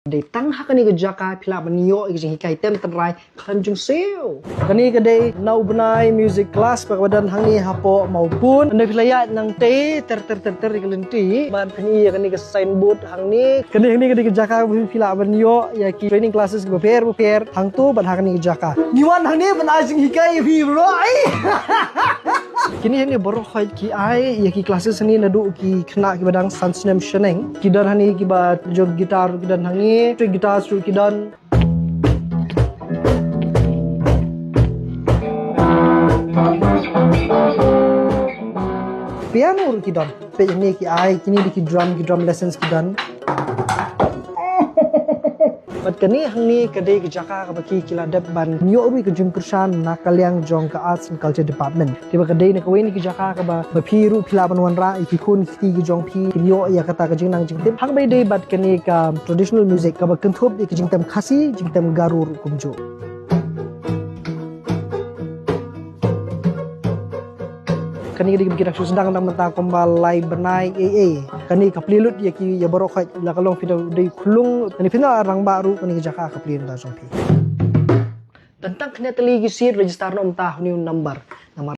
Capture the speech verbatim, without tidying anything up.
Dei tang ha kane ka jaka phi lah ban ïoh ïa ka jinghikai tem tynrai khlem jingsiew. Kane ka dei na u bnai music class ba ka ba don hangne hapoh Mawpun. Ynda phi la ïaid nangtei ter ter ter ter ïa ka lynti bad phin ïohi ïa kane ka signboard hangne. Kane hangne ka dei ka jaka ba phi lah ban ïoh ïa ki training classes ba pher ba pher hangto bad ha kane ka jaka. Ngi wan hangne ban ai jinghikai ïa phi bro. Ai. Kine hangne baroh khoit ki ai ïa ki classes hangne naduh ki khynnah kiba dang san snem shaneng. Ki don hangne kiba jong guitar ki don hangne, string guitar ruh ki don. Piano ruh ki don. Peit hangne ki ai, kine dei ki drum, ki drum lessons ki don. Bad kane hangne ka dei ka jaka kaba ki ki la dep ban ïoh ruh ka jingkyrshan na ka liang jong ka Arts and Culture Department. Te ba ka dei na kawei na ki jaka kaba ba phi ruh phi lah ban wanrah ïa ki khun ki kti ki jong phi kin ïoh ïa kata ka jingnang jingtip. Haba ïadei bad kane ka traditional music kaba kynthup ïa ki jingtem Khasi, jingtem Garo ruh kumjuh. Kane ka dei kaba ki dang shu sdang na mynta kumba lai bnai ei ei. Kane ka plie lut ïa ki ïa baroh khoit la ka long phi da dei khunlung. Kane phi na rangbah ruh kane ka jaka ka plie lut da jong phi. Tang khyndiat tylli ki seat, register noh mynta ha une u number. Namar